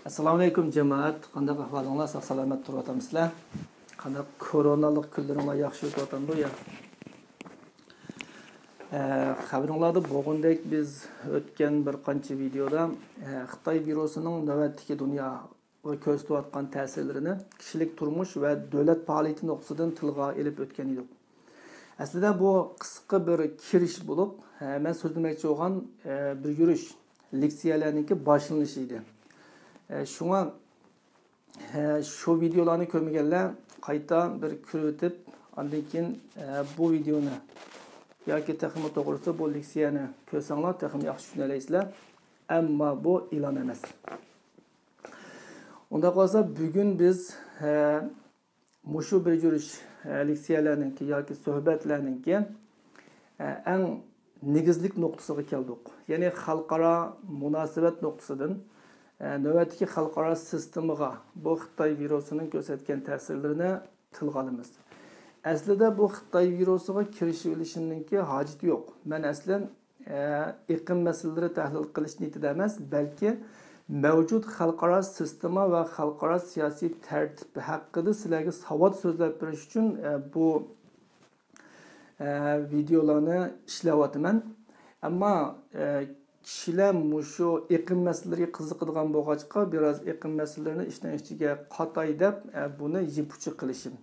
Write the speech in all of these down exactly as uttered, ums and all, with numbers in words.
ئەسسالامۇئەلەيكۇم جامائەت، قانداق ئەھۋالىڭلار؟ ساق سالامەت تۇرۇۋاتامسىلەر؟ قانداق، كورونالىق كۈنلىرىڭلار ياخشى ئۆتۈۋاتامدۇ يا؟ ئە، خەۋىرىڭلاردا بولغىنىدەك، بىز ئۆتكەن بىر قانچە ۋىدېيودا، ئە، خىتاي ۋىرۇسىنىڭ نۆۋەتتىكى دۇنياغا كۆرسىتىۋاتقان تەسىرلىرىنى كىشىلىك تۇرمۇش ۋە دۆلەت پائالىيىتى نۇقتىسىدىن تىلغا ئېلىپ ئۆتكەن ئىدۇق. ئەسلىدە بۇ قىسقا بىر كىرىش بولۇپ، ئە، مەن سۆزلىمەكچى بولغان، ئە، بىر يۈرۈش لېكسىيەلەرنىڭكى باشلىنىشى ئىدى. ئە، شۇڭا، ئە، شۇ ۋىدېيولارنى كۆرمىگەنلەر قايتا بىر كۆرۈۋېتىپ، ئاندىن كېيىن، ئە، بۇ ۋىدېيونى ياكى تېخىمۇ توغرىسى بۇ لېكسىيەنى كۆرسەڭلار تېخىمۇ ياخشى چۈشىنەلەيسىلەر. ئەمما بۇ ئېلان ئەمەس. ئۇنداق بولسا بۈگۈن بىز، ئە، مۇشۇ بىر يۈرۈش، ئە، لېكسىيەلەرنىڭكى ياكى سۆھبەتلەرنىڭكى، ئە، ئەڭ نېگىزلىك نۇقتىسىغا كەلدۇق. يەنى خەلقئارا مۇناسىۋەت نۇقتىسىدىن، ئە، نۆۋەتتىكى خەلقئارا سىستېمىغا بۇ خىتاي ۋىرۇسىنىڭ كۆرسەتكەن تەسىرلىرىنى تىلغا ئالىمىز. ئەسلىدە بۇ خىتاي ۋىرۇسىغا كىرىشىۋېلىشىمنىڭكى ھاجىتى يوق. مەن ئەسلەن، ئە، ئېقىم مەسىلىلىرى تەھلىل قىلىش نىيىتىدە ئەمەس، بەلكى مەۋجۇت خەلقئارا سىستېما ۋە خەلقئارا سىياسىي تەرتىپ ھەققىدە سىلەرگە ساۋات سۆزلەپ بېرىش ئۈچۈن، ئە، بۇ، ئە، ۋىدېيولارنى ئىشلەۋاتىمەن. ئەمما، ئە، كىشىلەر مۇشۇ ئېقىم مەسىلىلىرىگە قىزىقىدىغان بولغاچقا، بىراز ئېقىم مەسىلىلىرىنى ئىشنىڭ ئىچىگە قاتاي دەپ، ئە، بۇنى يىپ ئۇچى قىلىشىم.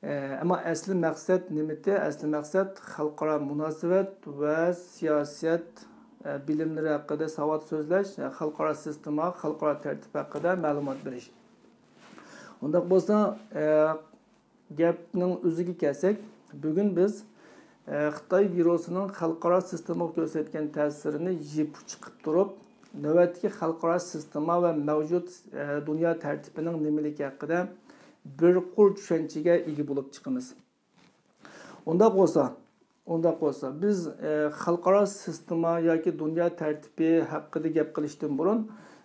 ئە، ئەمما ئەسلى مەقسەت نېمىتى؟ ئەسلى مەقسەت خەلقئارا مۇناسىۋەت ۋە سىياسەت، ئە، بىلىملىرى ھەققىدە ساۋات سۆزلەش، ئە، خەلقئارا سىستېما، خەلقئارا تەرتىپ ھەققىدە مەلۇمات بېرىش. ئۇنداق بولسا، ئە، گەپنىڭ ئۆزىگە كەلسەك، بۈگۈن بىز، ئە، خىتاي ۋىرۇسىنىڭ خەلقئارا سىستېمىغا كۆرسەتكەن تەسىرىنى يىپ ئۇچى قىلىپ تۇرۇپ، نۆۋەتتىكى خەلقئارا سىستېما ۋە مەۋجۇت، ئە، دۇنيا تەرتىپىنىڭ نېمىلىكى ھەققىدە بىر قۇر چۈشەنچىگە ئىگە بولۇپ چىقىمىز. ئۇنداق بولسا، ئۇنداق بولسا، بىز، ئە، خەلقئارا سىستېما ياكى دۇنيا تەرتىپى ھەققىدە گەپ قىلىشتىن بۇرۇن،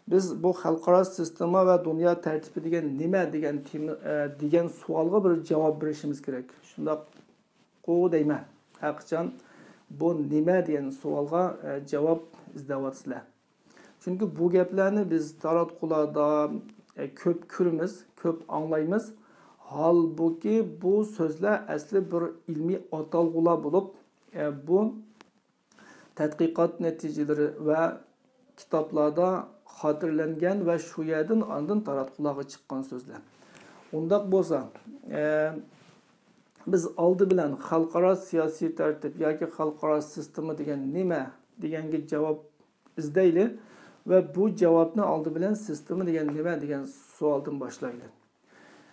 بىز بۇ خەلقئارا سىستېما ۋە دۇنيا تەرتىپى دېگەن نېمە دېگەن تېما، ئە، دېگەن سوئالغا بىر جاۋاب بېرىشىمىز كېرەك. شۇنداققۇ دەيمەن. ھەرقاچان بۇ نېمە دېگەن سوئالغا، ئە، جاۋاب ئىزدەۋاتىسىلەر. چۈنكى بۇ گەپلەرنى بىز تاراتقۇلاردا، ئە، كۆپ كۆرىمىز، كۆپ ئاڭلايمىز. ھالبۇكى، بۇ سۆزلەر ئەسلى بىر ئىلمىي ئاتالغۇلار بولۇپ، ئە، بۇ تەتقىقات نەتىجىلىرى ۋە كىتابلاردا خاتىرىلەنگەن ۋە شۇ يەردىن ئاندىن تاراتقۇلارغا چىققان سۆزلەر. ئۇنداق بولسا، ئە، بىز ئالدى بىلەن خەلقئارا سىياسىي تەرتىپ ياكى خەلقئارا سىستېما دېگەن نېمە دېگەنگە جاۋاب ئىزدەيلى ۋە بۇ جاۋابنى ئالدى بىلەن سىستېما دېگەن نېمە دېگەن سوئالدىن باشلايلى.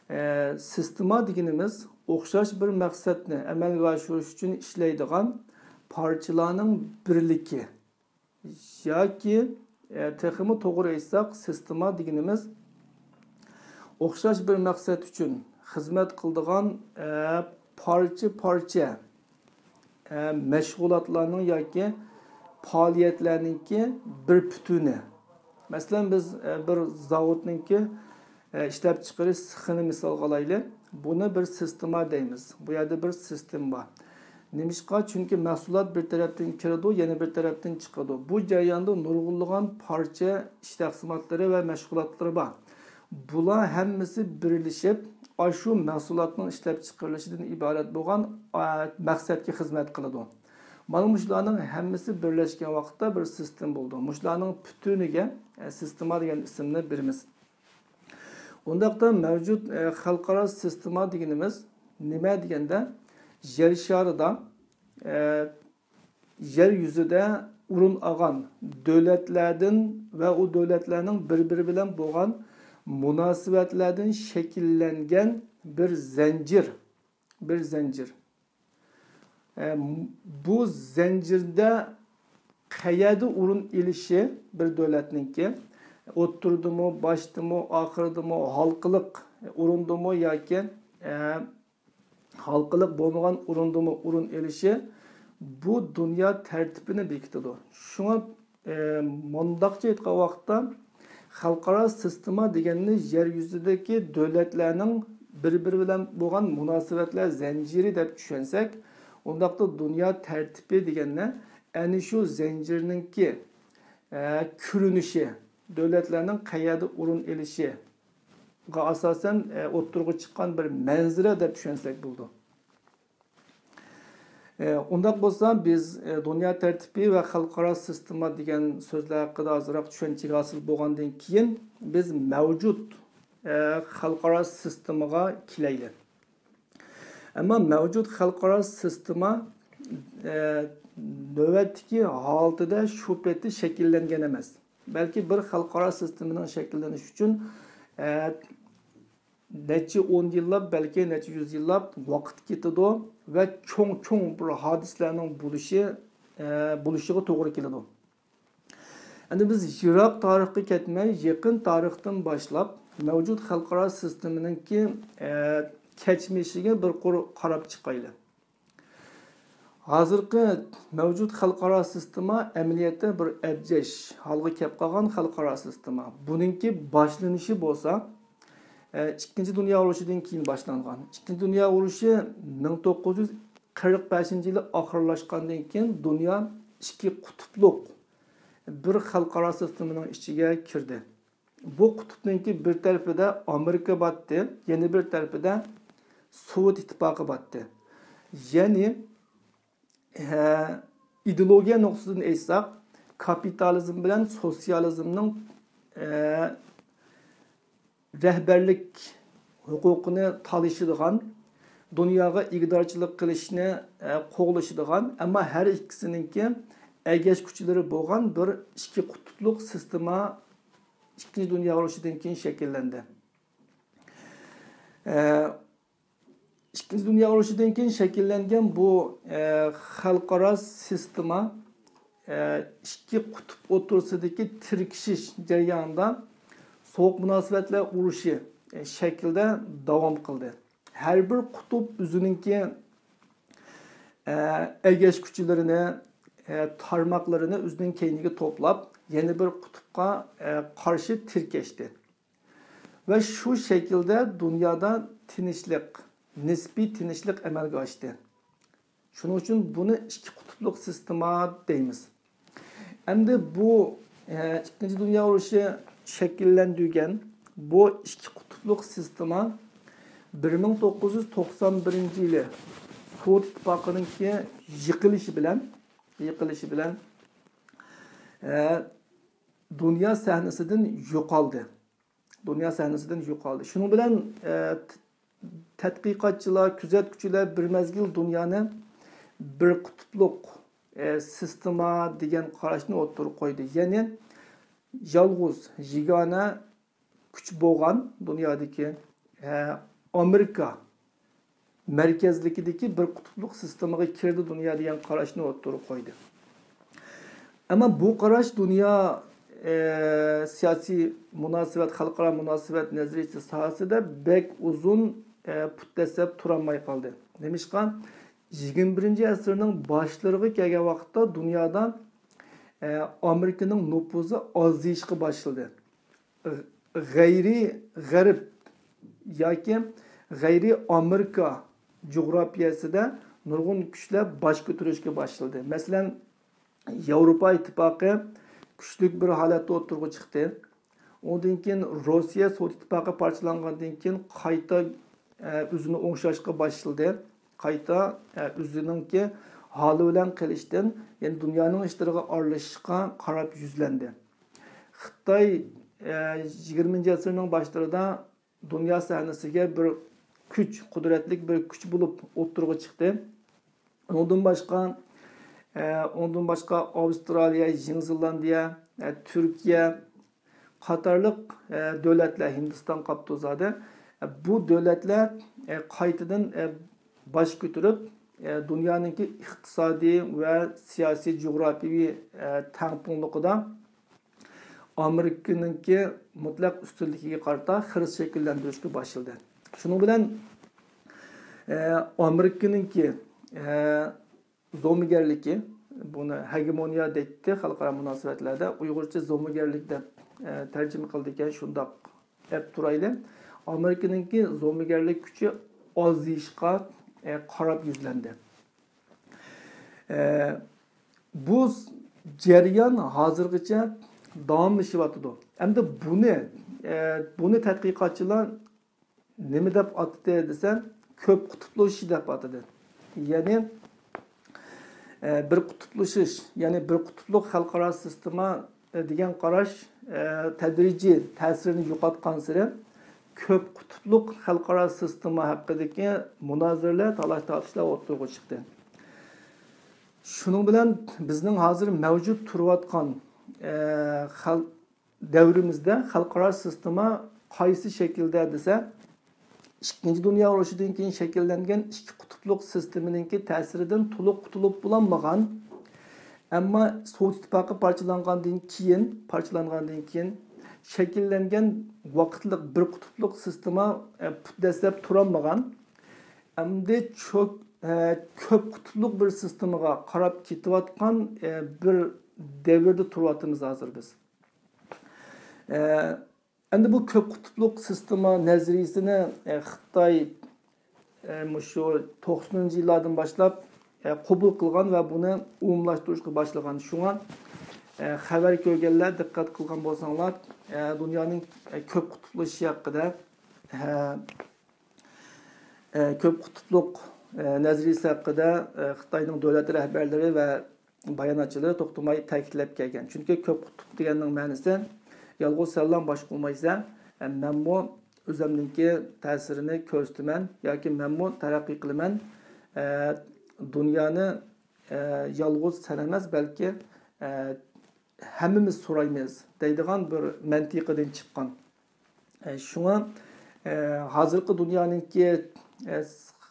ئە، سىستېما دېگىنىمىز ئوخشاش بىر مەقسەتنى ئەمەلگە ئاشۇرۇش ئۈچۈن ئىشلەيدىغان پارچىلارنىڭ بىرلىكى ياكى، ئە، تېخىمۇ توغرا ئېيتساق، سىستېما دېگىنىمىز ئوخشاش بىر مەقسەت ئۈچۈن خىزمەت قىلىدىغان، ئە، پارچە-پارچە، ئە، مەشغۇلاتلارنىڭ ياكى پائالىيەتلەرنىڭكى بىر پۈتۈنى. مەسىلەن، بىز، ئە، بىر زاۋۇتنىڭكى، ئە، ئىشلەپچىقىرىش سېخىنى مىسالغا ئالايلى. بۇنى بىر سىستېما دەيمىز. بۇ يەردە بىر سىستېما بار. نېمىشقا؟ چۈنكى مەھسۇلات بىر تەرەپتىن كىرىدۇ، يەنە بىر تەرەپتىن چىقىدۇ. بۇ جەرياندا نۇرغۇنلىغان پارچە ئىش تەقسىماتلىرى ۋە مەشغۇلاتلىرى بار. بۇلار ھەممىسى بىرلىشىپ، ئاشۇ مەھسۇلاتنىڭ ئىشلەپچىقىرىلىشىدىن ئىبارەت بولغان، ئا، مەقسەتكە خىزمەت قىلىدۇ. مانا مۇشۇلارنىڭ ھەممىسى بىرلەشكەن ۋاقىتتا بىر سىستېما بولىدۇ. مۇشۇلارنىڭ پۈتۈنىگە، ئە، سىستېما دېگەن ئىسىمنى بېرىمىز. ئۇنداقتا مەۋجۇت، ئە، خەلقئارا سىستېما دېگىنىمىز نېمە دېگەندە، يەر شارىدا، ئە، يەر يۈزىدە ئورۇن ئالغان دۆلەتلەردىن ۋە ئۇ دۆلەتلەرنىڭ بىر-بىرى بىلەن بولغان مۇناسىۋەتلەردىن شەكىللەنگەن بىر زەنجىر، بىر زەنجىر. ئە، بۇ زەنجىردە قەيەردە ئورۇن ئېلىشى بىر دۆلەتنىڭكى، ئوتتۇرىدىمۇ، باشتىمۇ، ئاخىرىدىمۇ، ھالقىلىق ئورۇندىمۇ ياكى، ئە، ھالقىلىق بولمىغان ئورۇندىمۇ ئورۇن ئېلىشى بۇ دۇنيا تەرتىپىنى بېكىتىدۇ. شۇڭا، ئە، مۇنداقچە ئېيتقان ۋاقىتتا، خەلقئارا سىستېما دېگەننى يەر يۈزىدىكى دۆلەتلەرنىڭ بىر-بىرى بىلەن بولغان مۇناسىۋەتلەر زەنجىرى دەپ چۈشەنسەك، ئۇنداقتا دۇنيا تەرتىپى دېگەننى ئەنە شۇ زەنجىرنىڭكى، ئە، كۆرۈنۈشى، دۆلەتلەرنىڭ قەيەردە ئورۇن ئېلىشىغا ئاساسەن، ئە، ئوتتۇرىغا چىققان بىر مەنزىرە دەپ چۈشەنسەك بولىدۇ. ئە، ئۇنداق بولسا، بىز، ئە، دۇنيا تەرتىپى ۋە خەلقئارا سىستېما دېگەن سۆزلەر ھەققىدە ئازراق چۈشەنچە ھاسىل بولغاندىن كېيىن، بىز مەۋجۇت، ئە، خەلقئارا سىستېمىغا كېلەيلى. ئەمما مەۋجۇت خەلقئارا سىستېما، ئە، نۆۋەتتىكى ھالىتىدە شۇ پېتى شەكىللەنگەن ئەمەس. بەلكى بىر خەلقئارا سىستېمىنىڭ شەكىللىنىشى ئۈچۈن، ئە، نەچچە ئون يىللاپ، بەلكى نەچچە يۈز يىللاپ ۋاقىت كېتىدۇ ۋە چوڭ-چوڭ بىر ھادىسىلەرنىڭ بولۇشى، ئە، بولۇشىغا توغرا كېلىدۇ. ئەمدى بىز يىراق تارىخقا كەتمەي، يېقىن تارىختىن باشلاپ مەۋجۇت خەلقئارا سىستېمىنىڭكى، ئە، كەچمىشىگە بىر قۇر قاراپ چىقايلى. ھازىرقى مەۋجۇت خەلقئارا سىستېما ئەمەلىيەتتە بىر ئەبجەش ھالغا كەپ قالغان خەلقئارا سىستېما. بۇنىڭكى باشلىنىشى بولسا، ئە، ئىككىنچى دۇنيا ئۇرۇشىدىن كېيىن باشلانغان. ئىككىنچى دۇنيا ئۇرۇشى مىڭ توققۇز يۈز قىرىق بەشىنچى يىلى ئاخىرلاشقاندىن كېيىن دۇنيا ئىككى قۇتۇپلۇق بىر خەلقئارا سىستېمىنىڭ ئىچىگە كىردى. بۇ قۇتۇپنىڭكى بىر تەرىپىدە ئامېرىكا باتتى، يەنە بىر تەرىپىدە سوۋېت ئىتتىپاقى باتتى. يەنى، ھە، ئىدېئولوگىيە نۇقتىسىدىن ئېيتساق، كاپىتالىزم بىلەن سوتسىيالىزمنىڭ، ئە، رەھبەرلىك ھوقۇقىنى تالىشىدىغان، دۇنياغا ئىگىدارچىلىق قىلىشنى، ئە، قوغلىشىدىغان، ئەمما ھەر ئىككىسىنىڭكى ئەگەشكۈچىلىرى بولغان بىر ئىككى قۇتۇپلۇق سىستېما ئىككىنچى دۇنيا ئۇرۇشىدىن كېيىن شەكىللەندى. ئە، ئىككىنچى دۇنيا ئۇرۇشىدىن كېيىن شەكىللەنگەن بۇ، ئە، خەلقئارا سىستېما، ئە، ئىككى قۇتۇپ ئوتتۇرىسىدىكى تىركىشىش جەريانىدا سوغۇق مۇناسىۋەتلەر ئۇرۇشى، ئە، شەكلىدە داۋام قىلدى. ھەر بىر قۇتۇپ ئۆزىنىڭكى، ئە، ئەگەشكۈچىلىرىنى، ئە، تارماقلىرىنى ئۆزىنىڭ كەينىگە توپلاپ، يەنە بىر قۇتۇپقا، ئە، قارشى تىركەشتى. ۋە شۇ شەكىلدە دۇنيادا تىنچلىق، نىسپىي تىنچلىق ئەمەلگە ئاشتى. شۇنىڭ ئۈچۈن بۇنى ئىككى قۇتۇپلۇق سىستېما دەيمىز. ئەمدى بۇ، ئە، ئىككىنچى دۇنيا ئۇرۇشى شەكىللەندۈرگەن بۇ ئىككى قۇتۇپلۇق سىستېما بىر مىڭ توققۇز يۈز توقسان بىرىنچى يىلى سوۋېت ئىتتىپاقىنىڭكى يىقىلىشى بىلەن، يىقىلىشى بىلەن، ئە، دۇنيا سەھنىسىدىن يوقالدى. دۇنيا سەھنىسىدىن يوقالدى. شۇنىڭ بىلەن، ئە، تەتقىقاتچىلار، كۆزەتكۈچىلەر بىر مەزگىل دۇنيانى بىر قۇتۇپلۇق، ئە، سىستېما دېگەن قاراشنى ئوتتۇرىغا قويدى. يەنى يالغۇز، يېگانە كۈچ بولغان دۇنيادىكى، ئە، ئامېرىكا مەركەزلىكىدىكى بىر قۇتۇپلۇق سىستېمىغا كىردى دۇنيا دېگەن قاراشنى ئوتتۇرىغا قويدى. ئەمما بۇ قاراش دۇنيا، ئە، سىياسىي مۇناسىۋەت، خەلقئارا مۇناسىۋەت نەزەرىيىسى ساھەسىدە بەك ئۇزۇن، ئە، پۇت دەسسەپ تۇرالماي قالدى. نېمىشقا؟ يىگىرمە بىرىنچى ئەسىرنىڭ باشلىرىغا كەلگەن ۋاقىتتا دۇنيادا، ئە، ئامېرىكىنىڭ نوپۇزى ئازىيىشقا باشلىدى. غەيرىي غەرب ياكى غەيرىي ئامېرىكا جۇغراپىيەسىدە نۇرغۇن كۈچلەر باش كۆتۈرۈشكە باشلىدى. مەسىلەن، ياۋروپا ئىتتىپاقى كۈچلۈك بىر ھالەتتە ئوتتۇرىغا چىقتى. ئۇندىن كېيىن روسىيە سوۋېت ئىتتىپاقى پارچىلانغاندىن كېيىن قايتا، ئە، ئۆزىنى ئوڭشاشقا باشلىدى. قايتا، ئە، ئۆزىنىڭكى ھالى بىلەن قېلىشتىن، يەنى دۇنيانىڭ ئىشلىرىغا ئارىلىشىشقا قاراپ يۈزلەندى. خىتاي، ئە، يىگىرمىنچى ئەسىرنىڭ باشلىرىدا دۇنيا سەھنىسىگە بىر كۈچ، قۇدرەتلىك بىر كۈچ بولۇپ ئوتتۇرىغا چىقتى. ئۇنىڭدىن باشقا، ئە، ئۇنىڭدىن باشقا ئاۋسترالىيە، يېڭى زېلاندىيە، ئە، تۈركىيە قاتارلىق، ئە، دۆلەتلەر، ھىندىستان قاپتۇ زادى. ئە، بۇ دۆلەتلەر، ئە، قايتىدىن، ئە، باش كۆتۈرۈپ، ئە، دۇنيانىڭكى ئىقتىسادىي ۋە سىياسىي جۇغراپىيىۋى، ئە، تەڭپۇڭلۇقىدا ئامېرىكىنىڭكى مۇتلەق ئۈستۈنلۈكىگە قارىتا خىرىس شەكىللەندۈرۈشكە باشلىدى. شۇنىڭ بىلەن، ئە، ئامېرىكىنىڭكى، ئە، زومىگەرلىكى، بۇنى ھېگېمونىيە دەيتتى خەلقئارا مۇناسىۋەتلەردە، ئۇيغۇرچە زومىگەرلىك دەپ، ئە، تەرجىمە قىلىدىكەن، شۇنداق دەپ تۇرايلى. ئامېرىكىنىڭكى زومىگەرلىك كۈچى ئازىيىشقا، ئە، قاراپ يۈزلەندى. ئە، بۇ جەريان ھازىرغىچە داۋاملىشىۋاتىدۇ. ئەمدى بۇنى، ئە، بۇنى تەتقىقاتچىلار نېمە دەپ ئاتىدى دېسە، كۆپ قۇتۇپلىشىش دەپ ئاتىدى. يەنى، ئە، بىر قۇتۇپلىشىش، يەنى بىر قۇتۇپلۇق خەلقئارا سىستېما، ئە، دېگەن قاراش، ئە، تەدرىجىي تەسىرىنى يوقاتقانسېرى، كۆپ قۇتۇپلۇق خەلقئارا سىستېما ھەققىدىكى مۇنازىرىلەر، تالاش-تارتىشلار ئوتتۇرىغا چىقتى. شۇنىڭ بىلەن بىزنىڭ ھازىر مەۋجۇت تۇرۇۋاتقان، ئە، خەل-، دەۋرىمىزدە خەلقئارا سىستېما قايسى شەكىلدە دېسە، ئىككىنچى دۇنيا ئۇرۇشىدىن كېيىن شەكىللەنگەن ئىككى قۇتۇپلۇق سىستېمىنىڭكى تەسىرىدىن تولۇق قۇتۇلۇپ بولالمىغان، ئەمما سوۋېت ئىتتىپاقى پارچىلانغاندىن كېيىن، پارچىلانغاندىن كېيىن شەكىللەنگەن ۋاقىتلىق بىر قۇتۇپلۇق سىستېما، ئە، پۇت دەسسەپ تۇرالمىغان، ئەمدى چوك-، ئە، كۆپ قۇتۇپلۇق بىر سىستېمىغا قاراپ كېتىۋاتقان، ئە، بىر دەۋردە تۇرۇۋاتىمىز ھازىر بىز. ئە، ئەمدى بۇ كۆپ قۇتۇپلۇق سىستېما نەزەرىيىسىنى، ئە، خىتاي، ئە، مۇشۇ توقسىنىنچى يىللاردىن باشلاپ، ئە، قوبۇل قىلغان ۋە بۇنى ئومۇملاشتۇرۇشقا باشلىغان. شۇڭا، ئە، خەۋەر كۆرگەنلەر دىققەت قىلغان بولساڭلار، ئە، دۇنيانىڭ، ئە، كۆپ قۇتۇپلىشىشى ھەققىدە، ئە، ئە، كۆپ قۇتۇپلۇق، ئە، نەزەرىيىسى ھەققىدە، ئە، خىتاينىڭ دۆلەت رەھبەرلىرى ۋە باياناتچىلىرى توختىماي تەكىتلەپ كەلگەن. چۈنكى كۆپ قۇتۇپ دېگەننىڭ مەنىسى، يالغۇز سەنلا باشقۇرمايسەن، ئە، مەنمۇ ئۆزۈمنىڭكى تەسىرىنى كۆرسىتىمەن ياكى مەنمۇ تەرەققىي قىلىمەن. ئە، دۇنيانى، ئە، يالغۇز سەن ئەمەس، بەلكى، ئە، ھەممىمىز سورايمىز دەيدىغان بىر مەنتىقىدىن چىققان. ئە، شۇڭا، ئە، ھازىرقى دۇنيانىڭكى، ئە،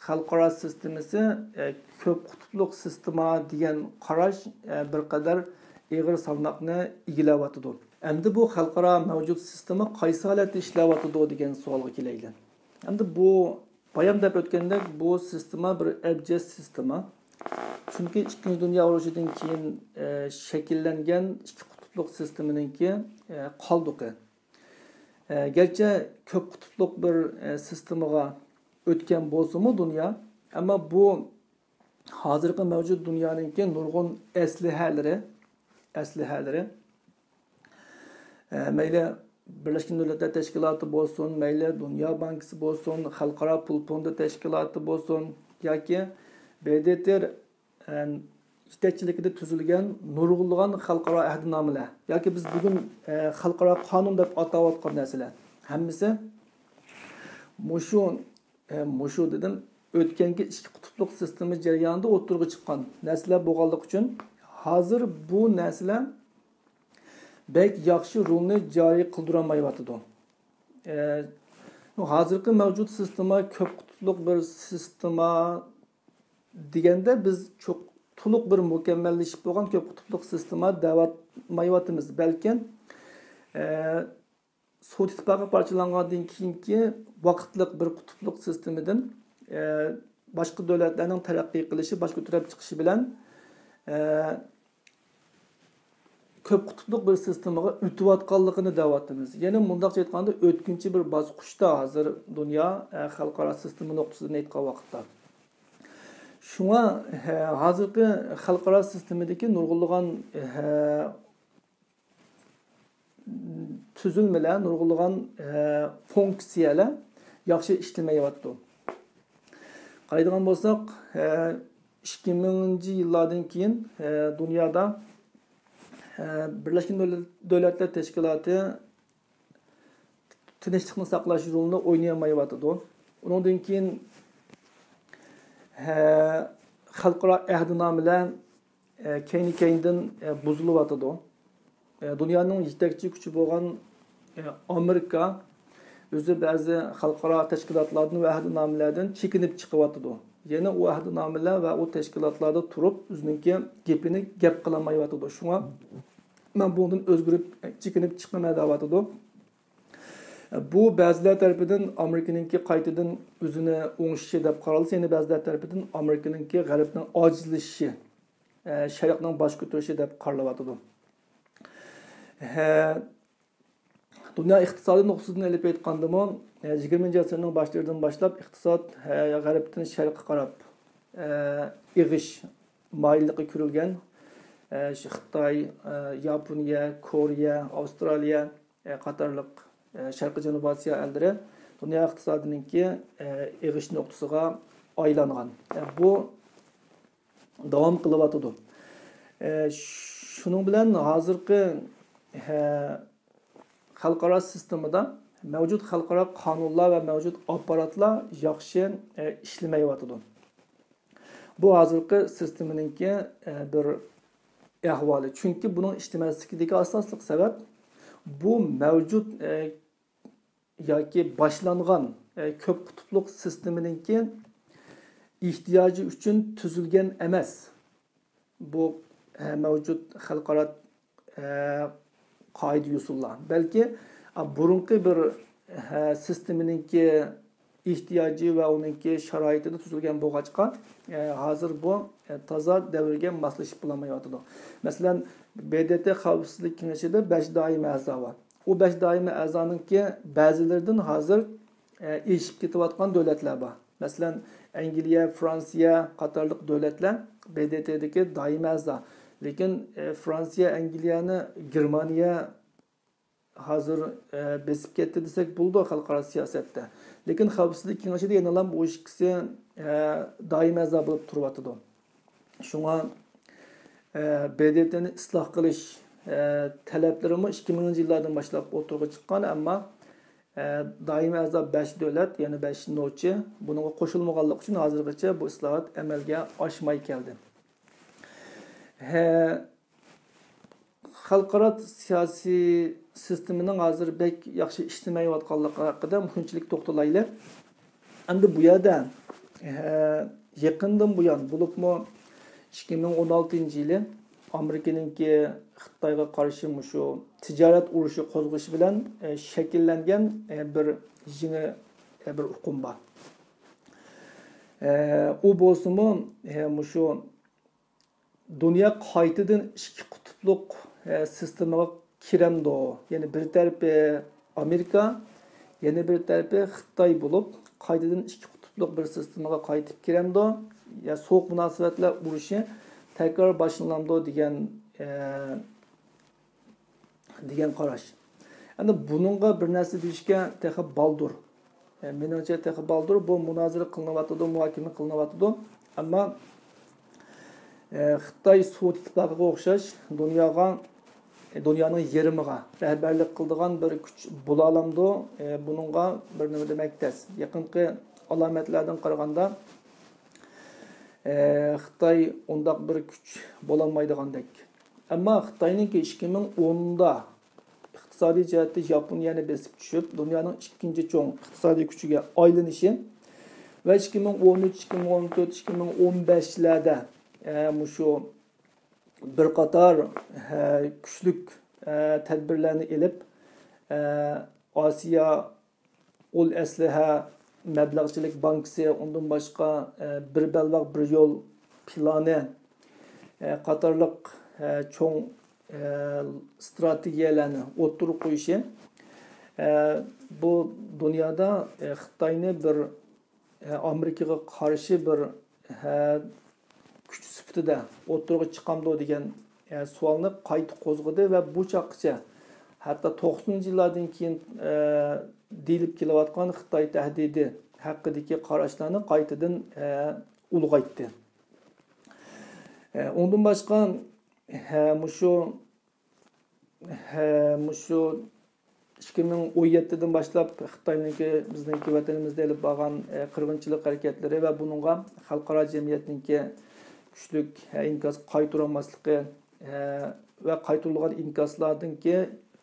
خەلقئارا سىستېمىسى، ئە، كۆپ قۇتۇپلۇق سىستېما دېگەن قاراش، ئە، بىر قەدەر ئېغىر سالماقنى ئىگىلەۋاتىدۇ. ئەمدى بۇ خەلقئارا مەۋجۇت سىستېما قايسى ھالەتتە ئىشلەۋاتىدۇ دېگەن سوئالغا كېلەيلى. ئەمدى بۇ بايام دەپ ئۆتكەندەك، بۇ سىستېما بىر ئەبجەش سىستېما. چۈنكى ئىككىنچى دۇنيا ئۇرۇشىدىن كېيىن، ئە، شەكىللەنگەن ئىككى قۇتۇپلۇق سىستېمىنىڭكى، ئە، قالدۇقى. ئە، گەرچە كۆپ قۇتۇپلۇق بىر، ئە، سىستېمىغا ئۆتكەن بولسىمۇ دۇنيا، ئەمما بۇ ھازىرقى مەۋجۇت دۇنيانىڭكى نۇرغۇن ئەسلىھەلىرى، ئەسلىھەلىرى، ئە، مەيلى بىرلەشكەن دۆلەتلەر تەشكىلاتى بولسۇن، مەيلى دۇنيا بانكىسى بولسۇن، خەلقئارا پۇل فوندى تەشكىلاتى بولسۇن ياكى ب د ت ئەن، يېتەكچىلىكىدە تۈزۈلگەن نۇرغۇنلىغان خەلقئارا ئەھدىنامىلەر ياكى بىز بۈگۈن، ئە، خەلقئارا قانۇن دەپ ئاتاۋاتقان نەرسىلەر، ھەممىسى مۇشۇ، ئە، مۇشۇ دېدىم، ئۆتكەنكى ئىككى قۇتۇپلۇق سىستېما جەريانىدا ئوتتۇرىغا چىققان نەرسىلەر بولغانلىقى ئۈچۈن، ھازىر بۇ نەرسىلەر بەك ياخشى رولنى جارى قىلدۇرالمايۋاتىدۇ. ئە، ھازىرقى مەۋجۇت سىستېما كۆپ قۇتۇپلۇق بىر سىستېما دېگەندە، بىز چوق-، تولۇق بىر مۇكەممەللىشىپ بولغان كۆپ قۇتۇپلۇق سىستېما دەۋاتمايۋاتىمىز. بەلكىم، ئە، سوۋېت ئىتتىپاقى پارچىلانغاندىن كېيىنكى ۋاقىتلىق بىر قۇتۇپلۇق سىستېمىدىن، ئە، باشقا دۆلەتلەرنىڭ تەرەققىي قىلىشى، باشقا تۈرەپ چىقىشى بىلەن، ئە، كۆپ قۇتۇپلۇق بىر سىستېمىغا ئۆتۈۋاتقانلىقىنى دەۋاتىمىز. يەنى مۇنداقچە ئېيتقاندا، ئۆتكۈنچى بىر باسقۇچتا ھازىر دۇنيا، ئە، خەلقئارا سىستېما نۇقتىسىدىن ئېيتقان ۋاقىتتا. شۇڭا، ئە، ھازىرقى خەلقئارا سىستېمىدىكى نۇرغۇنلىغان، ئە، تۈزۈلمىلەر، نۇرغۇنلىغان، ئە، فۇنكسىيەلەر ياخشى ئىشلىمەيۋاتىدۇ. قارايدىغان بولساق، ئە، ئىككى مىڭىنچى يىللاردىن كېيىن، ئە، دۇنيادا، ئە، بىرلەشكەن دۆلەت-، دۆلەتلەر تەشكىلاتى تىنچلىقنى ساقلاش رولىنى ئوينىيالمايۋاتىدۇ. ئۇنىڭدىن كېيىن، ھە، خەلقئارا ئەھدىنامىلەر، ئە، كەينى-كەينىدىن، ئە، بۇزۇلۇۋاتىدۇ. ئە، دۇنيانىڭ يېتەكچى كۈچى بولغان، ئە، ئامېرىكا ئۆزى بەزى خەلقئارا تەشكىلاتلاردىن ۋە ئەھدىنامىلەردىن چېكىنىپ چىقىۋاتىدۇ. يەنە ئۇ ئەھدىنامىلەر ۋە ئۇ تەشكىلاتلاردا تۇرۇپ، ئۆزىنىڭكى گېپىنى گەپ قىلالمايۋاتىدۇ. شۇڭا مەن بۇنىڭدىن ئۆزگىرىپ، چېكىنىپ چىقىمەن دەۋاتىدۇ. بۇ بەزىلەر تەرىپىدىن ئامېرىكىنىڭكى قايتىدىن ئۆزىنى ئوڭشىشى دەپ قارالسا، يەنە بەزىلەر تەرىپىدىن ئامېرىكىنىڭكى غەربنىڭ ئاجىزلىشىشى، ئە، شەرقنىڭ باش كۆتۈرۈشى دەپ قارىلىۋاتىدۇ. ھە، دۇنيا ئىقتىسادىي نۇقتىسىدىن ئېلىپ ئېيتقاندىمۇ، ئە، يىگىرمىنچى ئەسىرنىڭ باشلىرىدىن باشلاپ ئىقتىساد، ھە، غەربتىن شەرققە قاراپ، ئە، ئېغىش مايىللىقى كۆرۈلگەن. ئە، شۇ خىتاي، ئە، ياپونىيە، كورېيە، ئاۋسترالىيە، ئە، قاتارلىق، ئە، شەرقىي جەنۇبىي ئاسىيا ئەللىرى دۇنيا ئىقتىسادىنىڭكى، ئە، ئېغىش نۇقتىسىغا ئايلانغان. ئە، بۇ داۋام قىلىۋاتىدۇ. ئە، شۇنىڭ بىلەن ھازىرقى، ھە، خەلقئارا سىستېمىدا مەۋجۇت خەلقئارا قانۇنلار ۋە مەۋجۇت ئاپپاراتلار ياخشى، ئە، ئىشلىمەيۋاتىدۇ. بۇ ھازىرقى سىستېمىنىڭكى، ئە، بىر ئەھۋالى. چۈنكى بۇنىڭ ئىشلىمەسلىكىدىكى ئاساسلىق سەۋەب بۇ مەۋجۇت، ئە، ياكى باشلانغان، ئە، كۆپ قۇتۇپلۇق سىستېمىنىڭكى ئېھتىياجى ئۈچۈن تۈزۈلگەن ئەمەس. بۇ، ئە، مەۋجۇت خەلقئارا، ئە، قائىدە يوسۇنلار. بەلكى، ئە، بۇرۇنقى بىر، ئە، سىستېمىنىڭكى ئېھتىياجى ۋە ئۇنىڭكى شارائىتىدا تۈزۈلگەن بولغاچقا، ئە، ھازىر بۇ، ئە، تازا دەۋرگە ماسلىشىپ بولالمايۋاتىدۇ. مەسىلەن، ب د ت خەۋپسىزلىك كېڭىشىدە بەش دائىمىي ئەزا بار. ئۇ بەش دائىمىي ئەزانىڭكى بەزىلىرىدىن ھازىر، ئە، ئېشىپ كېتىۋاتقان دۆلەتلەر بار. مەسىلەن، ئەنگلىيە، فرانسىيە قاتارلىق دۆلەتلەر ب د ت دىكى دائىمىي ئەزا. لېكىن، ئە، فرانسىيە، ئەنگلىيەنى، گېرمانىيە ھازىر، ئە، بېسىپ كەتتى دېسەك بولىدۇ خەلقئارا سىياسەتتە. لېكىن خەۋپسىزلىك كېڭىشىدە يەنىلا بۇ ئىككىسى، ئە، دائىمىي ئەزا بولۇپ تۇرۇۋاتىدۇ. شۇڭا، ئە، ب د ت نى ئىسلاھ قىلىش، ئە، تەلەپلىرىمۇ ئىككى مىڭىنچى يىللاردىن باشلاپ ئوتتۇرىغا چىققان، ئەمما، ئە، دائىمىي ئەزا بەش دۆلەت، يەنى بەش نوچى بۇنىڭغا قوشۇلمىغانلىقى ئۈچۈن ھازىرغىچە بۇ ئىسلاھات ئەمەلگە ئاشماي كەلدى. ھە، خەلقئارا سىياسىي سىستېمىنىڭ ھازىر بەك ياخشى ئىشلىمەيۋاتقانلىقى ھەققىدە مۇشۇنچىلىك توختىلايلى. ئەمدى بۇ يەردە، ھە، يېقىندىن بۇيان، بولۇپمۇ ئىككى مىڭ ئون ئالتىنچى يىلى ئامېرىكىنىڭكى خىتايغا قارشى مۇشۇ تىجارەت ئۇرۇشى قوزغىشى بىلەن، ئە، شەكىللەنگەن، ئە، بىر يېڭى، ئە، بىر ئۇقۇم بار. ئە، ئۇ بولسىمۇ، ئە، مۇشۇ دۇنيا قايتىدىن ئىككى قۇتۇپلۇق، ئە، سىستېمىغا كىرەمدۇ؟ يەنى بىر تەرىپى ئامېرىكا، يەنە بىر تەرىپى خىتاي بولۇپ، قايتىدىن ئىككى قۇتۇپلۇق بىر سىستېمىغا قايتىپ كىرەمدۇ؟ يا سوغۇق مۇناسىۋەتلەر ئۇرۇشى تەكرار باشلىنامدۇ دېگەن، ئە، دېگەن قاراش. ئەمدى بۇنىڭغا بىر نەرسە دېيىشكە تېخى بالدۇر. ئە، مېنىڭچە تېخى بالدۇر. بۇ مۇنازىرە قىلىنىۋاتىدۇ، مۇھاكىمە قىلىنىۋاتىدۇ. ئەمما، ئە، خىتاي سوۋېت ئىتتىپاقىغا ئوخشاش دۇنياغا، ئە، دۇنيانىڭ يېرىمىغا رەھبەرلىك قىلىدىغان بىر كۈچ بولالامدۇ؟ ئە، بۇنىڭغا بىر نېمە دېمەك تەس. يېقىنقى ئالامەتلەردىن قارىغاندا، ئە، خىتاي ئۇنداق بىر كۈچ بولالمايدىغاندەك. ئەمما خىتاينىڭكى ئىككى مىڭ ئوندا ئىقتىسادىي جەھەتتە ياپونىيەنى بېسىپ چۈشۈپ، دۇنيانىڭ ئىككىنچى چوڭ ئىقتىسادىي كۈچىگە ئايلىنىشى ۋە ئىككى مىڭ ئون ئۈچ، ئىككى مىڭ ئون تۆت، ئىككى مىڭ ئون بەشلەردە، ئە، مۇشۇ بىر قاتار، ئە، كۈچلۈك، ئە، تەدبىرلەرنى ئېلىپ، ئە، ئاسىيا ئۇل ئەسلىھە مەبلەغچىلىك بانكىسى، ئۇندىن باشقا، ئە، بىر بەلباغ بىر يول پىلانى، ئە، قاتارلىق، ئە، چوڭ، ئە، ئىستراتېگىيەلەرنى ئوتتۇرىغا قويۇشى، ئە، بۇ دۇنيادا، ئە، خىتاينى بىر، ئە، ئامېرىكىغا قارشى بىر، ئە، كۈچ سۈپىتىدە ئوتتۇرىغا چىقامدۇ دېگەن، ئە، سوئالنى قايتا قوزغىدى ۋە بۇ چاغقىچە، ھەتتا توقسىنىنچى يىللاردىن كېيىن، ئە، دېيىلىپ كېلىۋاتقان خىتاي تەھدىتى ھەققىدىكى قاراشلارنى قايتىدىن، ئە، ئۇلغايتتى. ئە، ئۇندىن باشقا، ھە، مۇشۇ، ھە، مۇشۇ ئىككى مىڭ ئون يەتتىدىن باشلاپ خىتاينىڭكى بىزنىڭكى ۋەتىنىمىزدە ئېلىپ بارغان، ئە، قىرغىنچىلىق ھەرىكەتلىرى ۋە بۇنىڭغا خەلقئارا جەمئىيەتنىڭكى كۈچلۈك، ئە، ئىنكاس قايتۇرالماسلىقى، ئە، ۋە قايتۇرۇلغان ئىنكاسلاردىنكى،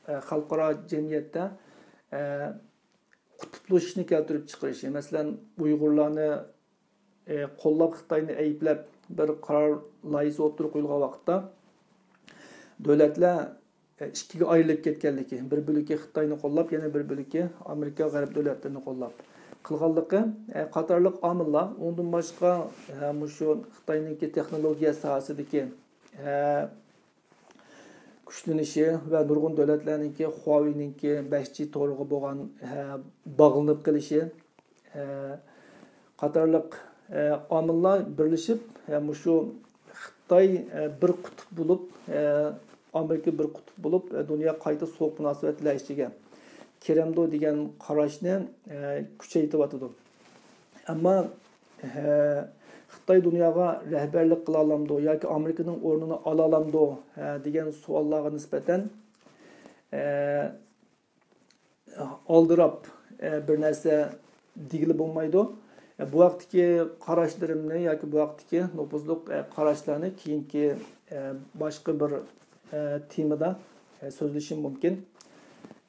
ئە، خەلقئارا جەمئىيەتتە، ئە، قۇتۇپلىشىشنى كەلتۈرۈپ چىقىرىشى. مەسىلەن، ئۇيغۇرلارنى، ئە، قوللاپ خىتاينى ئەيىبلەپ بىر قارار لايىھىسى ئوتتۇرىغا قويۇلغان ۋاقىتتا، دۆلەتلەر، ئە، ئىككىگە ئايرىلىپ كەتكەنلىكى، بىر بۆلىكى خىتاينى قوللاپ، يەنە بىر بۆلىكى ئامېرىكا، غەرب دۆلەتلىرىنى قوللاپ قىلغانلىقى، ئە، قاتارلىق ئامىللار. ئۇنىڭدىن باشقا، ئە، مۇشۇ خىتاينىڭكى تېخنولوگىيە ساھەسىدىكى، ئە، كۈچلىنىشى ۋە نۇرغۇن دۆلەتلەرنىڭكى، خۇاۋېينىڭكى بەش جى تورىغا بولغان، ھە، باغلىنىپ قېلىشى، ھە، قاتارلىق، ھە، ئامىللار بىرلىشىپ، ھە، مۇشۇ خىت-، خىتاي، ئە، بىر قۇتۇپ بولۇپ، ئە، ئامېرىكا بىر قۇتۇپ بولۇپ، ئە، دۇنيا قايتا سوغۇق مۇناسىۋەتلەر ئىچىگە كىرەمدۇ دېگەن قاراشنى، ئە، كۈچەيتىۋاتىدۇ. ئەمما، ئە، خىتاي دۇنياغا رەھبەرلىك قىلالامدۇ ياكى ئامېرىكىنىڭ ئورنىنى ئالالامدۇ، ئە، دېگەن سوئاللارغا نىسبەتەن، ئە، ئالدىراپ، ئە، بىر نەرسە دېگىلى بولمايدۇ. ئە، بۇ ھەقتىكى قاراشلىرىمنى ياكى بۇ ھەقتىكى نوپۇزلۇق، ئە، قاراشلارنى كېيىنكى، ئە، باشقا بىر، ئە، تېمىدا، ئە، سۆزلىشىم مۇمكىن.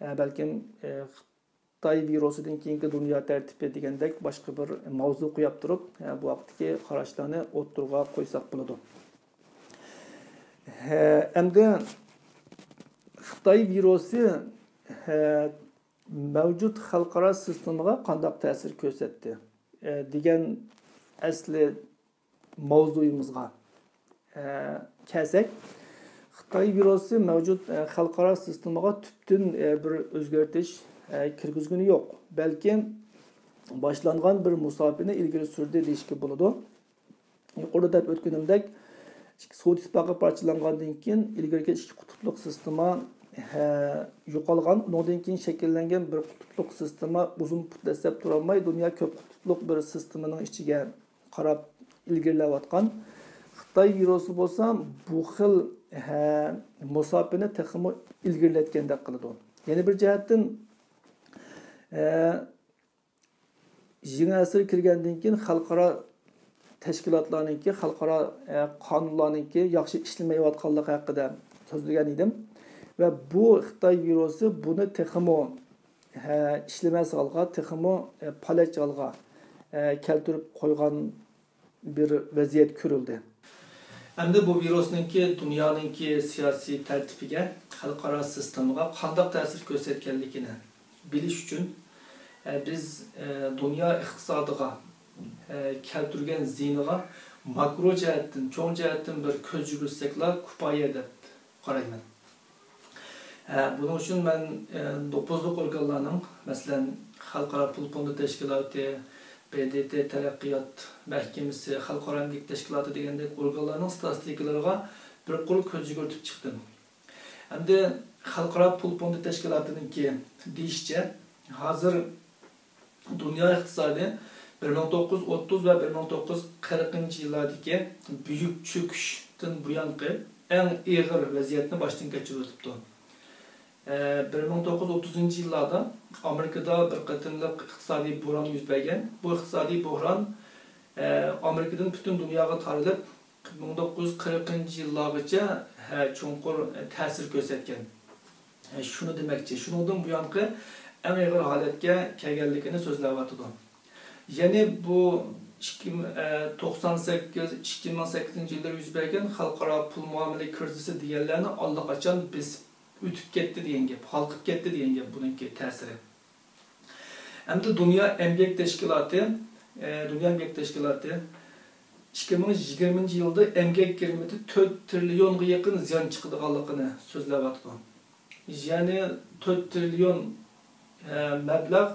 ئە، بەلكىم، ئە، خىتاي ۋىرۇسىدىن كېيىنكى دۇنيا تەرتىپى دېگەندەك باشقا بىر ماۋزۇ قويۇپ تۇرۇپ، ئە، بۇ ھەقتىكى قاراشلارنى ئوتتۇرىغا قويساق بولىدۇ. ھە، ئەمدى خىتاي ۋىرۇسى، ھە، مەۋجۇت خەلقئارا سىستېمىغا قانداق تەسىر كۆرسەتتى، ئە، دېگەن ئەسلى ماۋزۇيىمىزغا، ئە، كەلسەك، خىتاي ۋىرۇسى مەۋجۇت، ئە، خەلقئارا سىستېمىغا تۈپتىن، ئە، بىر ئۆزگەرتىش، ئە، كىرگۈزگىنى يوق. بەلكى باشلانغان بىر مۇساپىنى ئىلگىرى سۈردى دېيىشكە بولىدۇ. يۇقىرىدا دەپ ئۆتكىنىمدەك، سوۋېت ئىتتىپاقى پارچىلانغاندىن كېيىن ئىلگىرىكى ئىككى قۇتۇپلۇق سىستېما، ھە، يوقالغان. ئۇنىڭدىن كېيىن شەكىللەنگەن بىر قۇتۇپلۇق سىستېما ئۇزۇن پۇت دەسسەپ تۇرالماي، دۇنيا كۆپ قۇتۇپلۇق بىر سىستېمىنىڭ ئىچىگە قاراپ ئىلگىرىلەۋاتقان. خىتاي ۋىرۇسى بولسا بۇ خىل، ھە، مۇساپىنى تېخىمۇ ئىلگىرىلەتكەندەك قىلىدۇ. يەنە بىر جەھەتتىن، ھە، يېڭى ئەسىر كىرگەندىن كېيىن خەلقئارا تەشكىلاتلارنىڭكى، خەلقئارا، ئە، قانۇنلارنىڭكى ياخشى ئىشلىمەيۋاتقانلىقى ھەققىدە سۆزلىگەن ئىدىم. ۋە بۇ خىتاي ۋىرۇسى بۇنى تېخىمۇ، ھە، ئىشلىمەس ھالغا، تېخىمۇ، ئە، پالەچ ھالغا، ئە، كەلتۈرۈپ قويغان بىر ۋەزىيەت كۆرۈلدى. ئەمدى بۇ ۋىرۇسنىڭكى دۇنيانىڭكى سىياسىي تەرتىپىگە، خەلقئارا سىستېمىغا قانداق تەسىر كۆرسەتكەنلىكىنى بىلىش ئۈچۈن، ئە، بىز، ئە، دۇنيا ئىقتىسادىغا، ئە، كەلتۈرگەن زىيىنىغا ماكرو جەھەتتىن، چوڭ جەھەتتىن بىر كۆز يۈگۈرتسەكلا كۇپايە دەپ قارايمەن. ئە، بۇنىڭ ئۈچۈن مەن، ئە، نوپۇزلۇق ئورگانلارنىڭ، مەسىلەن، خەلقئارا پۇل فوندى تەشكىلاتى، ب د ت تەرەققىيات مەھكىمىسى، خەلقئارا ئەمگەك تەشكىلاتى دېگەندەك ئورگانلارنىڭ ستاتىستىكىلىرىغا بىر قۇر كۆز يۈگۈرتۈپ چىقتىم. ئەمدى خەلقئارا پۇل فوندى تەشكىلاتىنىڭكى دېيىشىچە، ھازىر دۇنيا ئىقتىسادى بىر مىڭ توققۇز يۈز ئوتتۇز ۋە بىر مىڭ توققۇز يۈز قىرىقىنچى يىللاردىكى بۈيۈك چۆكۈشتىن بۇيانقى ئەڭ ئېغىر ۋەزىيەتنى باشتىن كەچۈرۈۋېتىپتۇ. ئە، بىر مىڭ توققۇز يۈز ئوتتۇزىنچى يىللاردا ئامېرىكىدا بىر قېتىملىق ئىقتىسادىي بوھران يۈز بەرگەن. بۇ ئىقتىسادىي بوھران، ئە، ئامېرىكىدىن پۈتۈن دۇنياغا تارىلىپ، مىڭ توققۇز يۈز قىرىقىنچى يىللارغىچە، ھە، چوڭقۇر تەسىر كۆرسەتكەن. ھە، شۇنى دېمەكچى، شۇنىڭدىن بۇيانقى ئەڭ ئېغىر ھالەتكە كەلگەنلىكىنى سۆزلەۋاتىدۇ. يەنى بۇ ئىككى، ئە، توقسان سەككىز، ئىككى مىڭ سەككىزىنچى يىللىرى يۈز بەرگەن خەلقئارا پۇل مۇئامىلە كىرىزىسى دېگەنلەرنى ئاللىقاچان بېسىپ ئۆتۈپ كەتتى دېگەن گەپ، ھالقىپ كەتتى دېگەن گەپ بۇنىڭكى تەسىرى. ئەمدى دۇنيا ئەمگەك تەشكىلاتى، ئە، دۇنيا ئەمگەك تەشكىلاتى ئىككى مىڭ يىگىرمىنچى يىلدا ئەمگەك كىرىمىدە تۆت تىرىليونغا يېقىن زىيان چىقىدىغانلىقىنى سۆزلەۋاتىدۇ. يەنى تۆت تىرىليون، ئە، مەبلەغ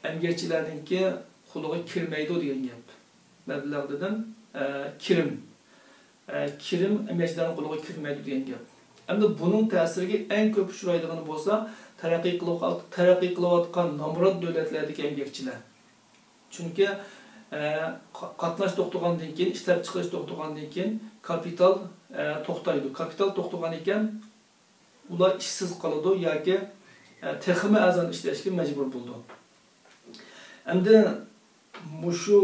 ئەمگەكچىلەرنىڭكى قولىغا كىرمەيدۇ دېگەن گەپ. مەبلەغ دېدىم، ئە، كىرىم. ئە، كىرىم ئەمگەكچىلەرنىڭ قولىغا كىرمەيدۇ دېگەن گەپ. ئەمدى بۇنىڭ تەسىرىگە ئەڭ كۆپ ئۇچرايدىغىنى بولسا تەرەققىي قىلىۋ-، تەرەققىي قىلىۋاتقان نامرات دۆلەتلەردىكى ئەمگەكچىلەر. چۈنكى، ئە، قا-، قاتناش توختىغاندىن كېيىن، ئىشلەپچىقىرىش توختىغاندىن كېيىن كاپىتال، ئە، توختايدۇ. كاپىتال توختىغان ئىكەن، ئۇلار ئىشسىز قالىدۇ ياكى، ئە، تېخىمۇ ئەرزان ئىشلەشكە مەجبۇر بولىدۇ. ئەمدى مۇشۇ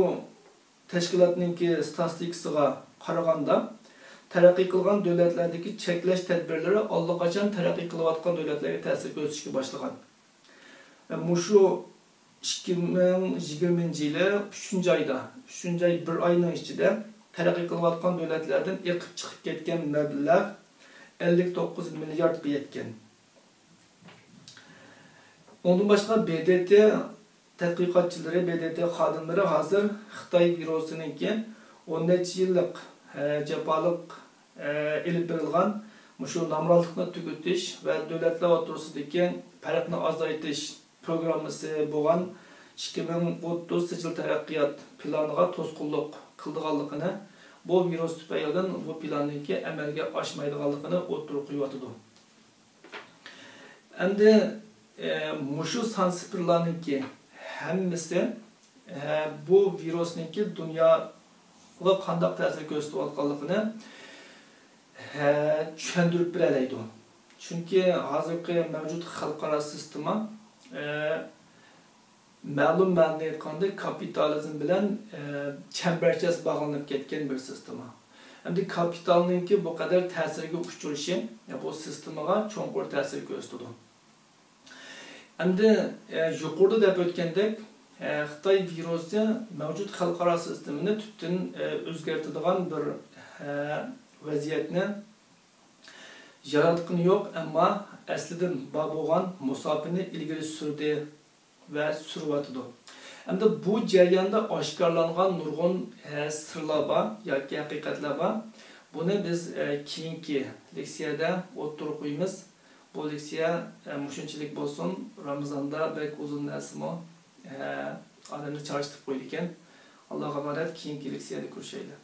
تەشكىلاتنىڭكى ستاتىستىكىسىغا قارىغاندا، تەرەققىي قىلغان دۆلەتلەردىكى چەكلەش تەدبىرلىرى ئاللىقاچان تەرەققىي قىلىۋاتقان دۆلەتلەرگە تەسىر كۆرسىتىشكە باشلىغان. مۇشۇ ئىككى مىڭ يىگىرمىنچى يىلى ئۈچىنچى ئايدا، ئۈچىنچى ئاي بىر ئاينىڭ ئىچىدە تەرەققىي قىلىۋاتقان دۆلەتلەردىن ئېقىپ چىقىپ كەتكەن مەبلەغ ئەللىك توققۇز مىلياردقا يەتكەن. ئۇنىڭدىن باشقا ب د ت تەتقىقاتچىلىرى، ب د ت خادىملىرى ھازىر خىتاي ۋىرۇسىنىڭكى ئون نەچچە يىللىق، ئە، جاپالىق، ئە، ئېلىپ بېرىلغان مۇشۇ نامراتلىقنى تۈگىتىش ۋە دۆلەتلەر ئوتتۇرىسىدىكى پەرقنى ئازايتىش پروگراممىسى بولغان ئىككى مىڭ ئوتتۇز سىجىل تەرەققىيات پىلانىغا توسقۇنلۇق قىلىدىغانلىقىنى، بۇ ۋىرۇس تۈپەيلىدىن بۇ پىلاننىڭكى ئەمەلگە ئاشمايدىغانلىقىنى ئوتتۇرىغا قويۇۋاتىدۇ. ئەمدى، ئە، مۇشۇ سان سىفىرلارنىڭكى ھەممىسى، ئە، بۇ ۋىرۇسنىڭكى دۇنياغا قانداق تەسىر كۆرسىتىۋاتقانلىقىنى، ئە، چۈشەندۈرۈپ بېرەلەيدۇ. چۈنكى ھازىرقى مەۋجۇت خەلقئارا سىستېما، ئە، مەلۇم مەنىدە ئېيتقاندا، كاپىتالىزم بىلەن، ئە، چەمبەرچاس باغلىنىپ كەتكەن بىر سىستېما. ئەمدى كاپىتالنىڭكى بۇ قەدەر تەسىرگە ئۇچرىشى، ئە، بۇ سىستېمىغا چوڭقۇر تەسىر كۆرسىتىدۇ. ئەمدى، ئە، يۇقىرىدا دەپ ئۆتكەندەك، ئە، خىتاي ۋىرۇسى مەۋجۇت خەلقئارا سىستېمىنى تۈپتىن، ئە، ئۆزگەرتىدىغان بىر، ئە، ۋەزىيەتنى ياراتقىنى يوق، ئەمما ئەسلىدىن بار بولغان مۇساپىنى ئىلگىرى سۈردى ۋە سۈرۈۋاتىدۇ. ئەمدى بۇ جەرياندا ئاشكارىلانغان نۇرغۇن، ئە، سىرلار بار ياكى ھەقىقەتلەر بار. بۇنى بىز، ئە، كېيىنكى لېكسىيەدە ئوتتۇرىغا قويىمىز. بۇ لېكسىيە، ئە، مۇشۇنچىلىك بولسۇن. رامىزاندا بەك ئۇزۇن نەرسىمۇ، ئە، ئادەمنى چارچىتىپ قويىدىكەن. ئاللاغا ئامانەت، كېيىنكى لېكسىيەدە كۆرۈشەيلى.